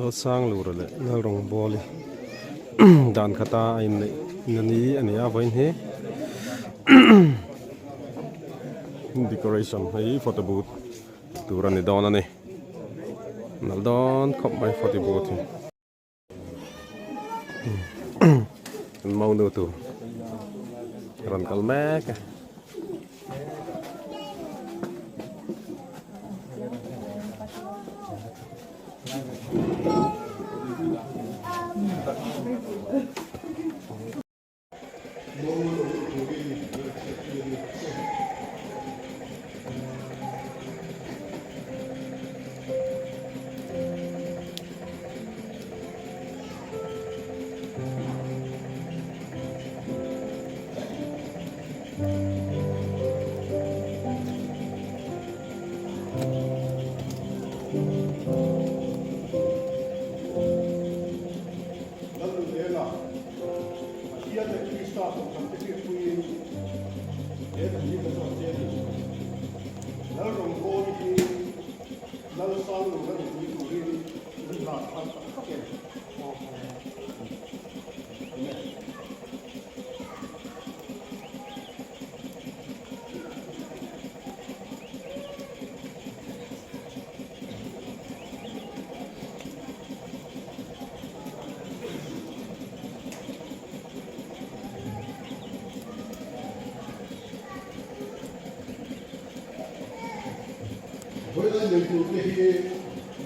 Lalsanglura leh Lalrawngbawli dan khata a inneih na ni a ni a vawiin hi decoration hei photo booth tur a ni dawn a ni nalh dawn khawp mai photo booth hi. An monu tur rawn kal mek a. Pathian leh Krista kohhran te hriatpuiin he thu hi ka zawt che a ni. Lal rawngbawli hi Lal Sanglura nupui turin min hlan phal tak tak em? Amen. Vawiin neitute hi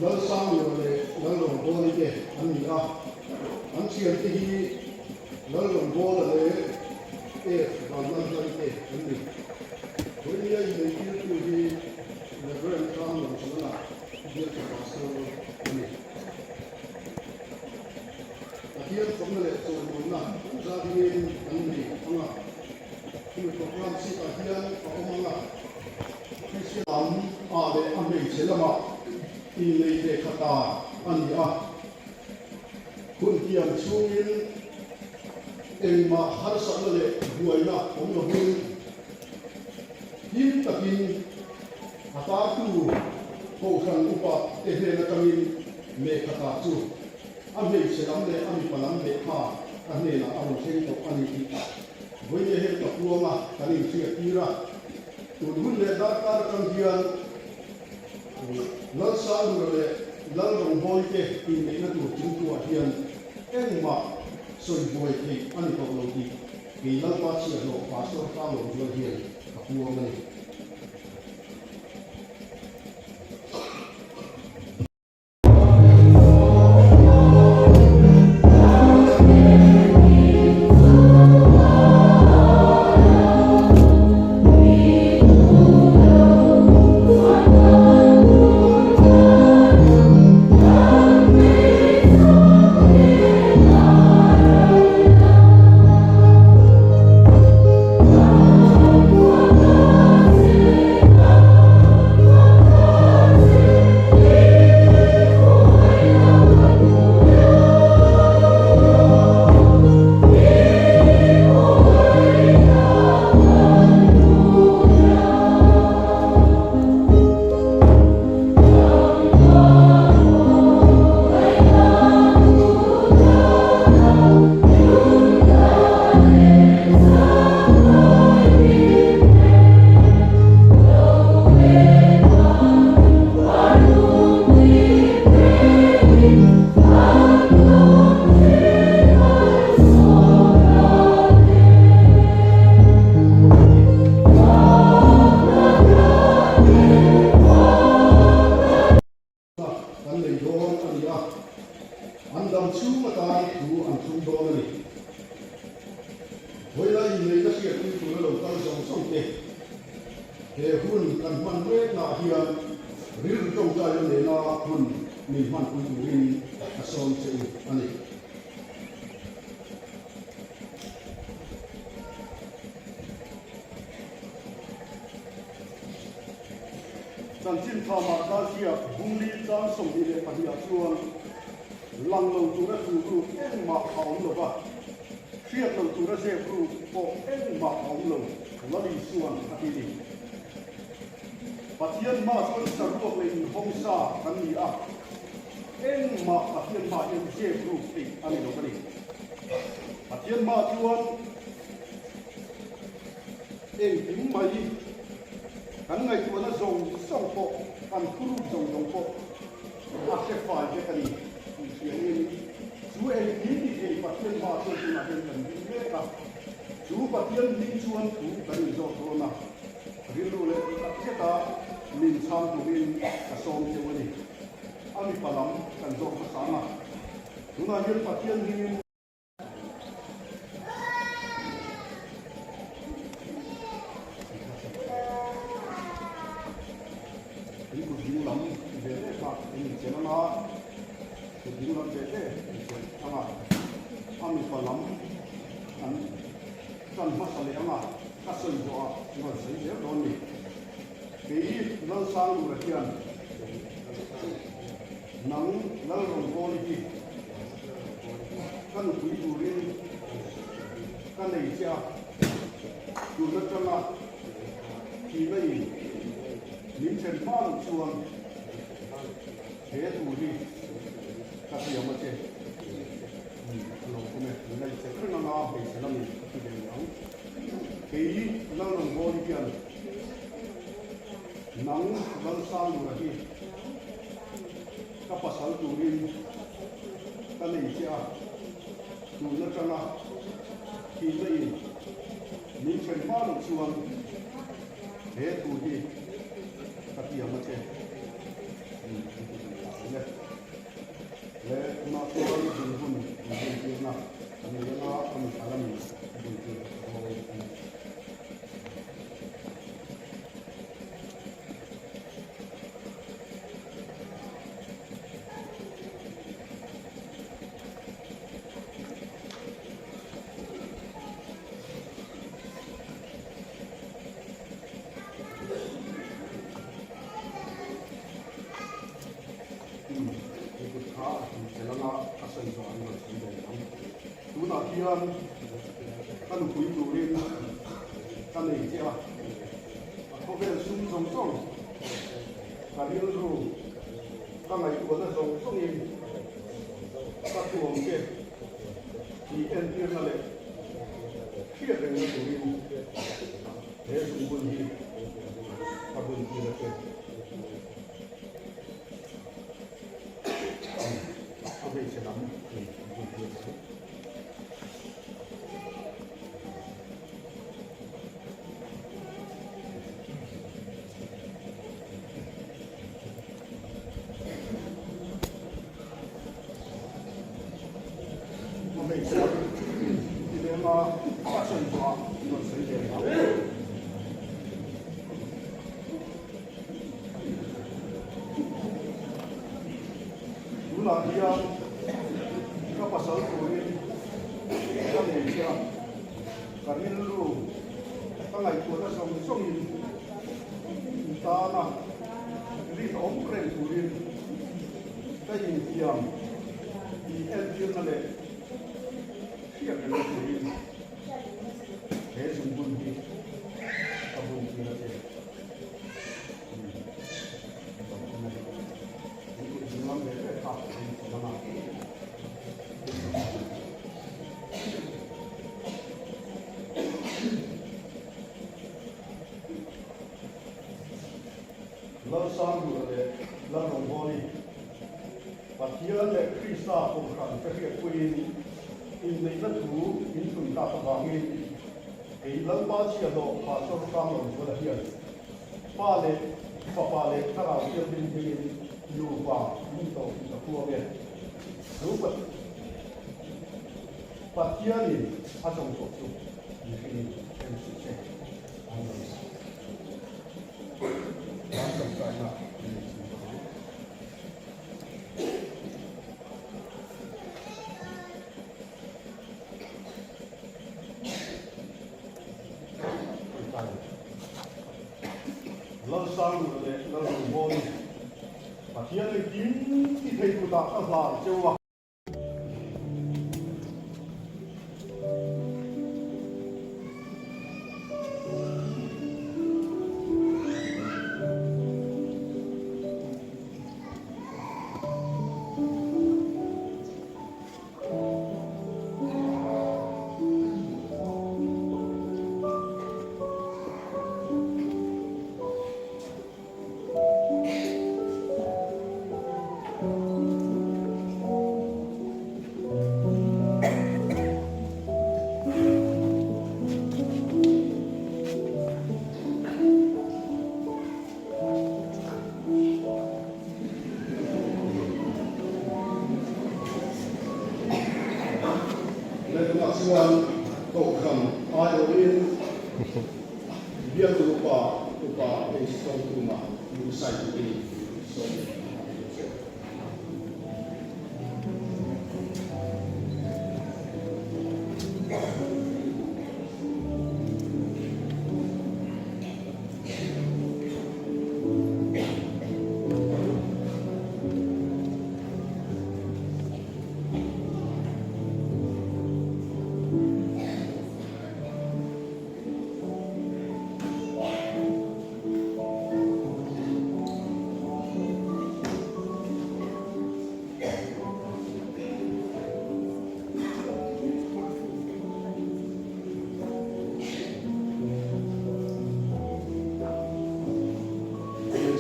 Lalsangliana leh Lalrawngbawli te an ni a, an thiante hi Lalrawngbawla leh F Vanlalhlai te an ni. Vawinia inneitirtu hi Reverend Hranglamzuala Bialtu Pastor a ni. Pathian fakna leh chawimawina zângin kan nei ang a, chumi program sheet-ah hian a awm ang a, Kristian lam ah leh a hmeichhe lamah innei ve kha ta a ni a, hun tiam chhungin engmah harsatna leh buaina awm lovin him takin a tartu Kohhran upa te hnen atangin lehkha chu a hmeichhe lam leh a mipa lam lehkha ka hnenah a rawn thleng tawh a ni tih vawinia hian ka puang a, kan inhriat tir a. Tun hun leh darkar atang hian Lalsanglura leh Lalrawngbawli te inneihna tur chungtuah hian engmah sawi buai theih a ni tawh lo tih kei Lalpa chhiahhlawh Pastor Hrangawmzual hian ka puang a ni. Kan nei dawn a ni a, an dam chhung atan thu an thlung dawn a ni. Vawilah inneihna hriatpui tura lo kal zawng zawng te, he hun kan hman meknaah hian rilru tawngtaina nena hun min hmanpui turin ka sawm che u a ni. Chanchin tha Marka ziak Bungli chang 22 ah chuan lang lo tura thu ruk engmah a awm lo va, hriat lo tura zep ruk pawh engmah a awm lo, Lal Isuan a ti ni. Pathian hma chuan saruak leh inhawng sa kan ni a. Engmah Pathian hmaah hian zep ruk theih a ni lo a ni. Pathian hmaah chuan engkim mai kan ngaihtuahna zawng zawng pawh, kan thuruk zawng zawng pawh a hre fai vek a ni tih hriain chu engkim ti thei Pathian hmaah chuan tunah hian kan ding mek a. Chu Pathian hming chuan thu kan inzawt dawn a. Rilru leh tak zeta min chhang turin ka sawm cheu a ni. A mipa lam kan zawk hmasa ang a. Tunah hian Pathian hmingin. In kut ding lam ve ve kha in inchen ang a, kut ding lam ve ve inchen ang a, a mipa lam kan tan hmasa leh ang a. Ka sawi zawh ah i rawn sawi zel dawn ni. Kei Lalsanglura hian nang Lalrawngbawli hi ka nupui turin ka nei che a, tun atanga thihna in min then hma loh chuan he tur hi ka hriam a che. A lo awm e, min la inchel reng anga hmeichhe lamin a ti ve leh ang. Kei Lalrawngbawli hian nang Lalsanglura hi ka pasal turin ka nei che a, tun atanga thihna in min then hma loh chuan he thu hi ka tiam a che. An ti ve ta ang e. He tunah chuan dinhmun inzirtirna kan nei anga a mi alamin a buntir dawn a ni. He kut kha a hmu tel anga a sawi zawh an rawn sawi ve ang. Tunah hian ka nupui turin ka nei che a, a khawvel sum zawng zawng, ka rilru, ka ngaihtuahna zawng zawngin ka tuam che tih entirna leh hriat rengna turin he zungbun hi ka buntir a che. A hmeichhe lam in bun tir chu. A hmeichhe lam ti lema a sawi zawhah rawn sawi ve ang. Tunah hian ka pasal turin ka nei che a, ka rilru ka ngaihtuahna zawng zawngin i tana rinawm reng turin ka intiam tih entirna leh hriat rengna turin he zungbun hi ka buntir a che. Lalsanglura leh Lalrawngbawli, Pathian leh Krista Kohhran te hriatpuiin inneihna thu in thlun tak avangin Kei Lalpa chhiahhlawh Pastor Hranglo Zuala hian Pa leh Fapa leh Thlarau Thianghlim hmingin nupa min tawh tih ka phuang e. Chu Pathianin a zawng tawh chu mihringin en suh se. Amen. Kan tawngtaina i nei chhung bawk ang. Lalsanglura leh Lalrungbawli, Pathian engkim ti thei kutah ka hlan cheu a. chuan Kohhran aiawhin Bialtu Upa Upa H. Thawngkhuma Lungsai turin sawm a ni che.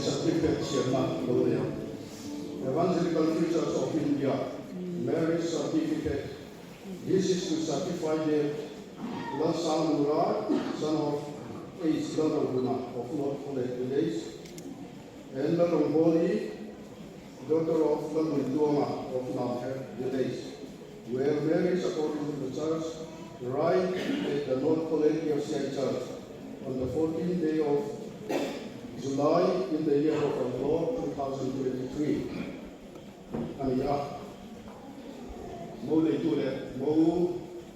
Certificate chhiarna lo nei ang. Evangelical Free Church of India Marriage Certificate This is to certify that Lalsangmura, son of H. Lalrohuna of North Khawleh Village and Lalrongbawli, daughter of Lalnuntluanga of Namher Village, were married according to the church rite at the North Khawleh PFCI Church on the 14th day of July in the year of our Lord 2023 a ni a. Mo neitu leh mo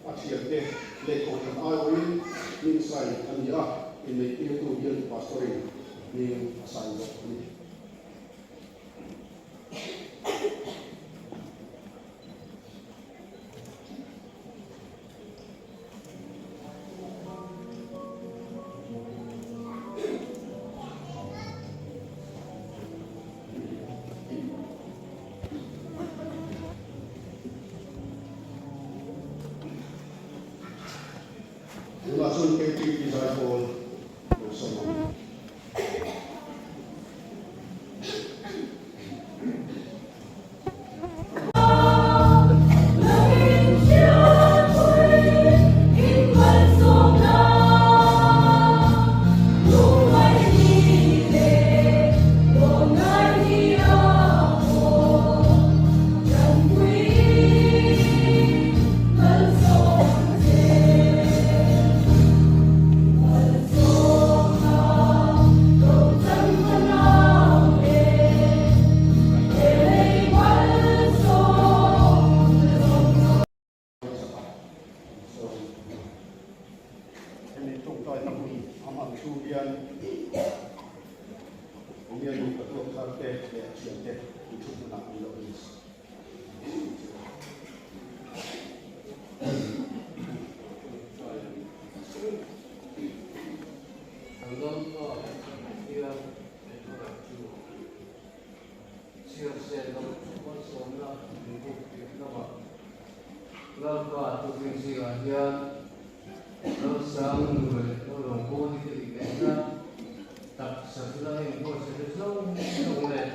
a thiante leh kohhran aiawhin hming sign a ni a, inneihtirtu hian Pastor-in hming a sign bawk a ni. Tunah chuan KTP Zaipawl lo sawm ang. Hemi tawngtaina hun a hman chhung hian Nia nupa tuak thar te leh a thian te an thu hmunah an lo in. Kan lalpa hian engmah chu chhiar se lo malsawmna min buk tih lamah Lalpa thupui zingah hian Lalsang nu leh Lalrawngbawli te inneihna taksa thila inbuatsaihna zawng zawng leh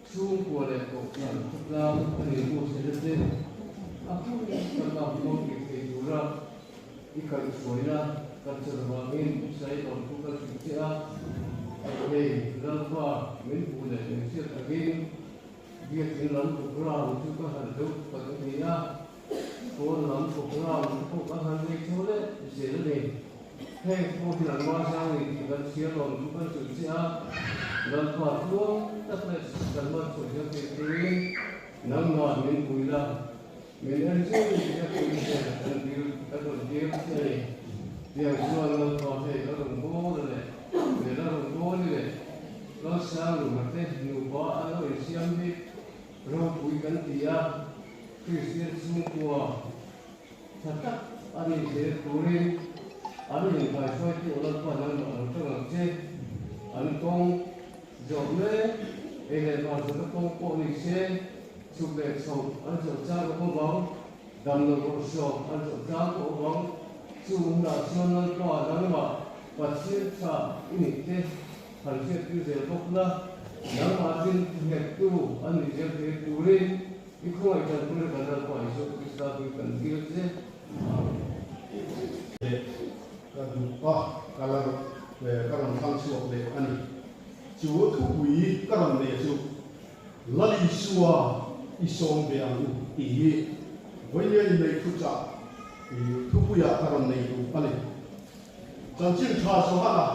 Chhungkua leh kohhran khawtlang a inbuatsaihna te a hun taka hmang dik thei tura i kaihhruaina kan chan avangin Sai lawm chu ka hrilh che a, hei Lalpa min hmuh leh min hriat angin biakin lam programme chu ka han deuh palh a ni a, pawn lam programme te pawh kan han nei tho leh zel a ni. Heng pawh hi an ngaizang ni tih kan hria lawm chu kan hrilh che a, Lalpa tluang tak leh kan hmanhruai hian theih turin nangmah min pui la, min en zui tih a pui hian kan dil kan rawn dil che a ni. Tiang chuan Lalpa hei a rawn bawl a leh leh a rawn bawl i leh Lalsang Lunga te nupa an lo insiam hi ropui kan ti a, Kristian chhungkua Tha tak a nih zel turin an inkaihruaitu Lalpa nangmah lo tang ang che. An kawng zawh mek ei leh van zawhna kawng pawh ni se, chhuk leh chho an zawh chang a awm ang, dam lo rawh hrawk an zawh chang pawh awm ang. Chu hunah chuan Lalpa nangmah Pathian tha i nih te han hriattir zel bawk la, nangmah chin nghettu an nih zel thei turin I khawngaih tan pawhin kan Lalpa Isua Krista hming kan dil che. Amen. Leh ka duh a, ka la ka rawn thlang chhuak leh a ni. Chu thupui ka rawn neih chu Lal Isua i sawm ve ang u tih hi vawiin nei thuchah. Thupuiah ka rawn nei duh a ni. Chanchin tha Johana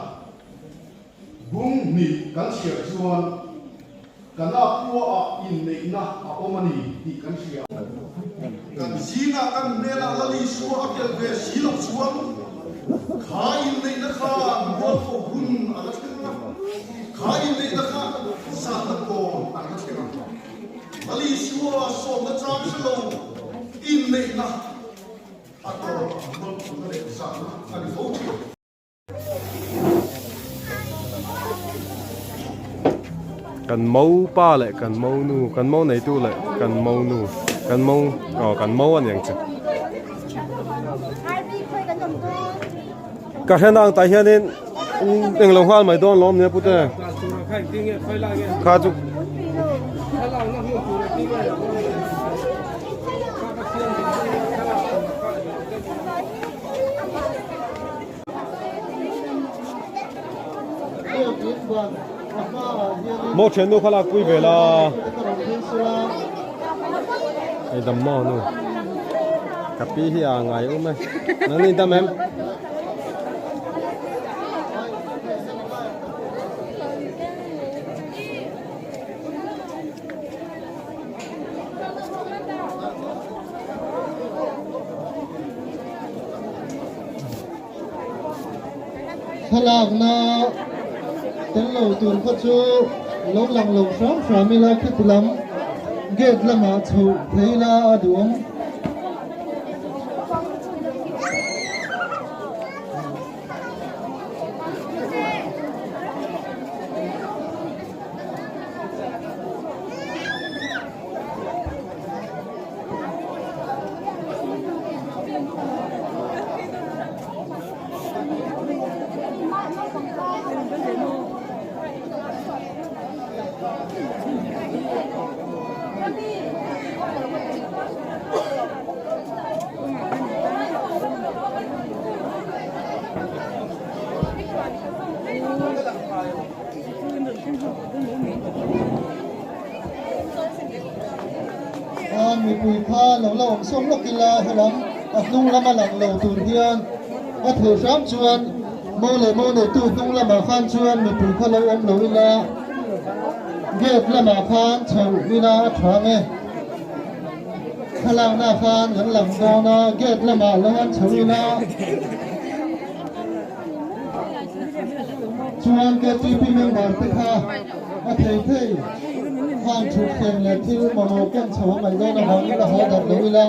bung hnih kan chhiar chuan Kana khuaah inneihna a awm a ni tih kan hria. Kan zingah kan hmelah Lal Isua a tel ve si loh chuan kha inneihna khan mualpho hun a la thleng a, kha inneihna kha zahna kawn a la thleng a. Lal Isua sawmna chang hre lo inneihna a tawp mualphona leh zahna a ni fo thin. Kan mo pa leh kan mo nu kan mo neitu leh kan mo nu kan mo aw kan mo a ni ang che. Ka hre nang tah hianin englo nghal mai dawn lawm nia pute kha chu Maw thiannu kha lak pui ve la hei dam maw nu ka pi hi a ngai um e nang ni dam em. Thlalakna tel lo tur kha chu lo lang lo hram hram ila khiti lam gate lamah chhoh thei ila a duhawm. A mipui kha lo la awm sawm lawk ila helam a hnung lama lang lo tur hian a thei hram chuan mo leh mo neitu hnung lamah khan chuan mipui kha lo awm lo ila gate lamah khan chho ila a tha ang e. Thlalakna khan kan lang dawn a gate lamah lo an chho ila chuan KTP member te kha a thei thei khan thutthleng leh thil mamawh ken chho a ngaih dawn avangin a haw darh lo ila.